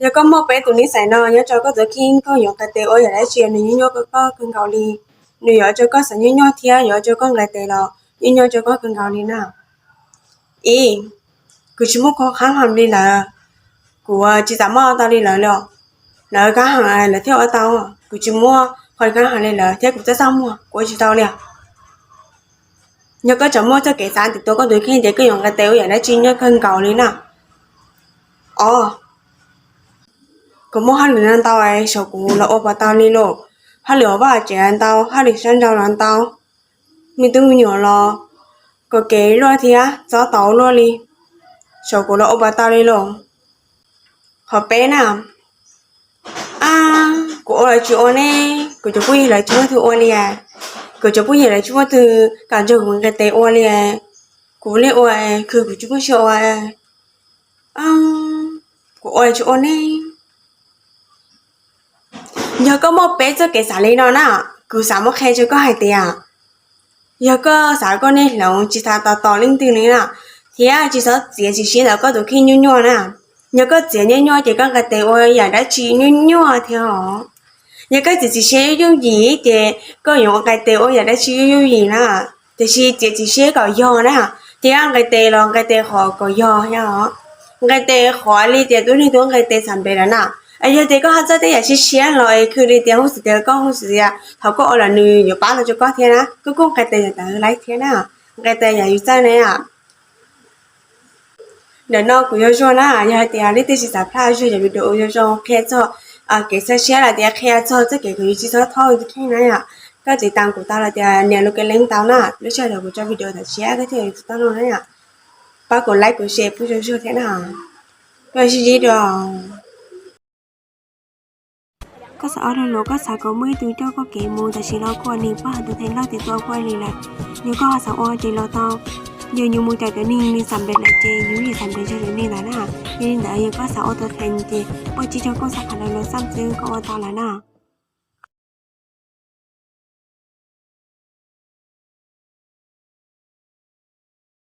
Yog koj muaj peb tus nij xais no nyob rau koj tus kheej, koj yuav nqis tes ua yam dab tsi nws nyuaj nyuaj rau koj kawg nkaus li. Nws yuav ua rau koj xav nyuaj nyuaj thiab yuav ua rau koj nqis tes los nyuaj nyuaj rau koj kawg nkaus li na. Ib, kuv tsis muaj qhov khav hlo li lawm. Kuv tsis xav muaj tau li lawm li. Lawv khav hlo lawv thiaj ua tau, kuv tsis muaj qhov khav hlo li lawm thiab kuv txaj txaj muag kuv ua tsis tau li. Yog koj tseem muaj txoj kev xav tias tua koj tus kheej ces koj yuav nqis tes ua yam dab tsi nyuaj kawg nkaus li na. Ob, kuv muaj hauj lwm no ntau, saum kuv los ua puas tau li lauj. Hauj lwm hauv vaj tsev los ntau, hauj lwm sab nraud los ntau, me tub me nyuam los, kuv kev luaj thiab txob tau luaj li, saum kuv los ua puas tau li lauj. Qhov peb na, kuv ua los tsis ua ne, kuv cov phooj ywg lawv tsis muaj leej twg ua li, kuv cov phooj ywg lawv tsis muaj leej twg kam nrog kuv nqis tes ua li, kuv li ua, kuv tsis muaj siab ua, kuv ua los tsis ua ne. Yog koj muaj peb txoj kev xav li no na, kuv xav muab qhia rau koj hais tias, yog koj xav koj niaj hloov tsis xav tos tos leej twg li na, thiab tsis txhob txiav txim siab ntawm koj tus kheej nyuaj nyuaj na. Yog koj txiav nyuaj nyuaj ces koj nqis tes ua yam dab tsi nyuaj nyuaj thiab os. Yog koj txiav txim siab yooj yooj yim ces koj yuav nqis tes ua yam dab tsi yooj yooj yim na. Tiam sis txiav txim siab kom yog na, thiab nqis tes los nqis tes qhov kom yog thiab os. Nqis tes qhov li tias tub neeg twb nqis tes xam npe lawm na. Yog tias koj ho txawj tej yam siab siab los es khwv li tias hu xwm tias koj hu xwm tias thaum koj ua lawm nws yuav pab los rau koj thiab na, koj kuj nqis tes yam ntawd laiv thiab na. Nqis tes yam yus txawj ne. Ntawm no kuv Yuav Zuag na, yog hais tias leej twg tsis xav plaj zuag cov video uas Yuav Zuag qhia txog kev xav siab los tias qhia txog txoj kev kws yus tsis txhob thoob yus tus kheej na yom, koj tiv tam kuv tau los tias nias lub kev leeb tau na, lub sij hawm kuv tso video tam sim koj thiaj yuav tau no na yom. Pab kuv like kuv share pub Yuav Zuag thiab na. Koj sib ntsib dua. Koj xav ua lag luam, koj xav kom muaj ib tug coj koj kev mus, tam sim no koj ua neeg pab hais tus theem loj tias tua koj li lawm. Yog koj ho xav ua ces los tau, yog yus mus caum cov neeg nws xam npe lawm ces yus yeej xam npe zog cov neeg ntawd na. Yog li ntawd yog koj xav ua tus theem ces pab tsib caug koj xav qhov lawv los xaj xwb koj ua tau lawm na.